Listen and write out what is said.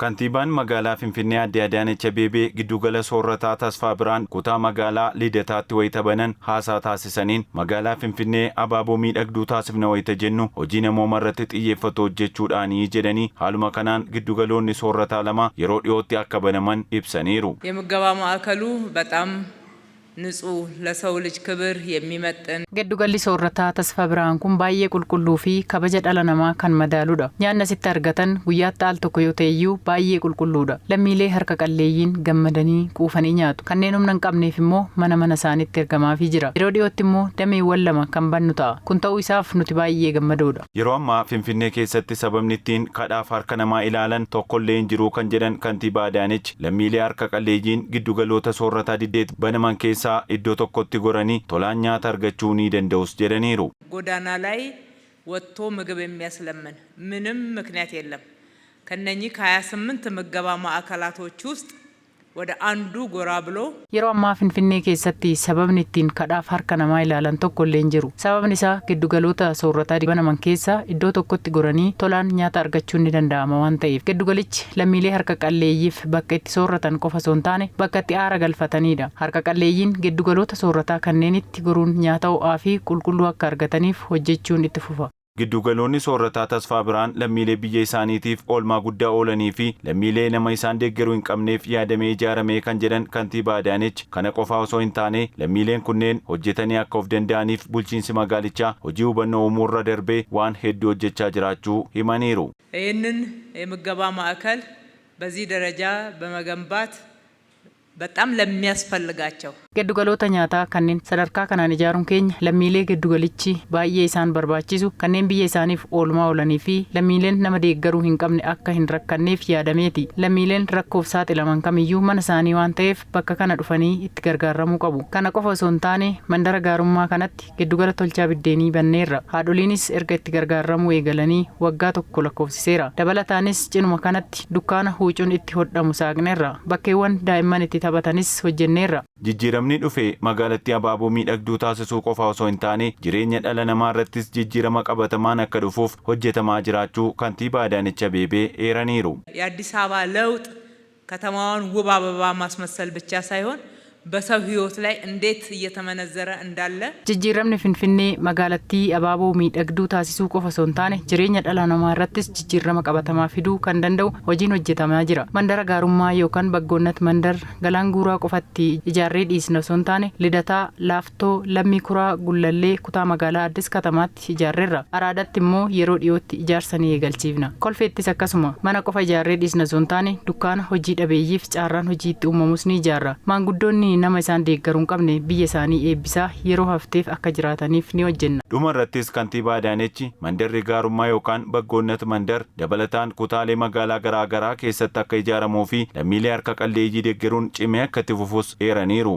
Kantiibaan magaalaa Finfinnee Aadde Adaanech Abeebee giddugala soorrataa Tasfaa Birhaan kutaa magaalaa Lidataatti wayita banan haasaa taasisaniin, magaalaa Finfinnee abaaboo miidhagduu taasifna wayita jennu hojii namooma irratti xiyyeeffatu hojjechuudhaani jedhanii, haaluma kanaan giddugaloonni soorrataa 2 yeroo dhiyootti akka banaman ibsaniiru. የምገባ ማዕከሉ በጣም ንጹህ ለሰው ልጅ ክብር የሚመጥን Giddugalli soorrataa Tasfaa Birhaan kun baay'ee qulqulluu fi kabaja dhala namaa kan madaaludha. Nyaanni asitti argatan guyyaatti al tokko yoo ta'eyyuu baay'ee qulqulluudha. Lammiilee harka qalleeyyiin gammadanii quufanii nyaatu. Kanneen humna hin qabneef immoo mana mana isaaniitti ergamaafii jira. Yeroo dhiyootti immoo dameewwan 2 kan bannu ta'a. Kun ta'uu isaaf nuti baay'ee gammadoodha. Yeroo ammaa Finfinnee keessatti sababni ittiin kadhaaf harka namaa ilaalan tokkollee hin jiru kan jedhan Kantiibaa Adaanech, lammiilee harka qalleeyyiin giddugaloota soorrataa 8 banaman keessaa iddoo tokkotti goranii tolaan nyaata argachuu ni danda'us jedhaniiru. ጎዳና ላይ ወጥቶ ምግብ የሚያስለምን ምንም ምክንያት የለም። ከነኚህ ከ28 ምገባ ማዕከላቶች ውስጥ ወደ አንዱ ጎራ ብሎ Yeroo ammaa Finfinnee keessatti sababni ittiin kadhaaf harka namaa ilaalan tokko illee hin jiru. Sababni isaa giddugaloota soorrataa banaman keessaa iddoo tokkotti goranii tolaan nyaata argachuun ni danda'ama waan ta'eef. Giddugalichi lammiilee harka qalleeyyiif bakka itti soorratan qofa osoo hin taane bakka itti aara galfatanidha. Harka qalleeyyiin giddugaloota soorrataa kanneenitti goruun nyaata ho'aa fi qulqulluu akka argataniif hojjechuun itti fufa. Giddugaloonni soorrataa Tasfaa Birhaan lammiilee biyya isaaniitiif oolmaa guddaa oolanii fi lammiilee nama isaan deeggaruu hin qabneef yaadamee ijaarame kan jedhan Kantiibaa Adaanech, kana qofaa osoo hin taane lammiileen kunneen hojjetanii akka of danda'aniif bulchiinsi magaalichaa hojii hubannoo uumuurra darbee waan hedduu hojjechaa jiraachuu himaniiru. ይህንን የምገባ ማዕከል በዚህ ደረጃ በመገንባት በጣም ለሚያስፈልጋቸው Giddugaloota nyaataa kanneen sadarkaa kanaan ijaaruun keenya lammiilee giddugalichi baay'ee isaan barbaachisu, kanneen biyya isaaniif oolmaa oolanii fi lammiileen nama deeggaruu hin qabne akka hin rakkanneef yaadameeti. Lammiileen rakkoof saaxilaman kamiyyuu mana isaanii waan ta'eef bakka kana dhufanii itti gargaaramuu qabu. Kana qofa osoo hin taane mandara gaarummaa kanatti giddugala tolchaa biddeenii banneerra. Haadholiinis erga itti gargaaramuu eegalanii waggaa 1 lakkoofsiseera. Dabalataanis cinuma kanatti dukkaana huucuun itti hodhamu saaqneerra. Bakkeewwan daa'imman itti taphatanis hojjenneerra. Jijjiiramni dhufe magaalattii abaaboo miidhagduu taasisuu qofa osoo hin taane jireenya dhala namaa irrattis jijjiirama qabatamaan akka dhufuuf hojjetamaa jiraachuu Kantiibaa Adaanech Abeebee eeraniiru. የአዲስ አበባ ለውጥ ከተማዋን ውብ አበባ ማስመሰል ብቻ ሳይሆን በሰው ሕይወት ላይ እንዴት እየተመነዘረ እንዳለ Jijjiiramni Finfinnee magaalattii abaaboo miidhagduu taasisuu qofa osoo hin taane jireenya dhala namaa irrattis jijjiirama qabatamaa fiduu kan danda'u hojiin hojjetamaa jira. Mandara gaarummaa yookaan Baggoonnat mandar Galaan Guuraa qofatti ijaarree dhiisna osoo hin taane Lidataa, Laaftoo, Lammii Kuraa, Gullallee, kutaa magaalaa Addis Katamaatti ijaarreerra. Araadatti immoo yeroo dhiyootti ijaarsa ni eegalchiifna. Kolfeettis akkasuma mana qofa ijaarree dhiisna osoo hin taane dukkaana hojii dhabeeyyiif carraan hojii itti uumamus ni ijaarra. Maanguddoonni nama isaan deeggaruu hin qabne biyya isaanii eebbisaa yeroo hafteef akka jiraataniif ni hojjenna. Dhuma irrattis Kantiibaa Adaanechi mandarri gaarummaa yookaan Baggoonnat mandar dabalataan kutaalee magaalaa garaa garaa keessatti akka ijaaramuu fi lammiilee harka qalleeyyii deeggaruun cimee akka itti fufus eeraniiru.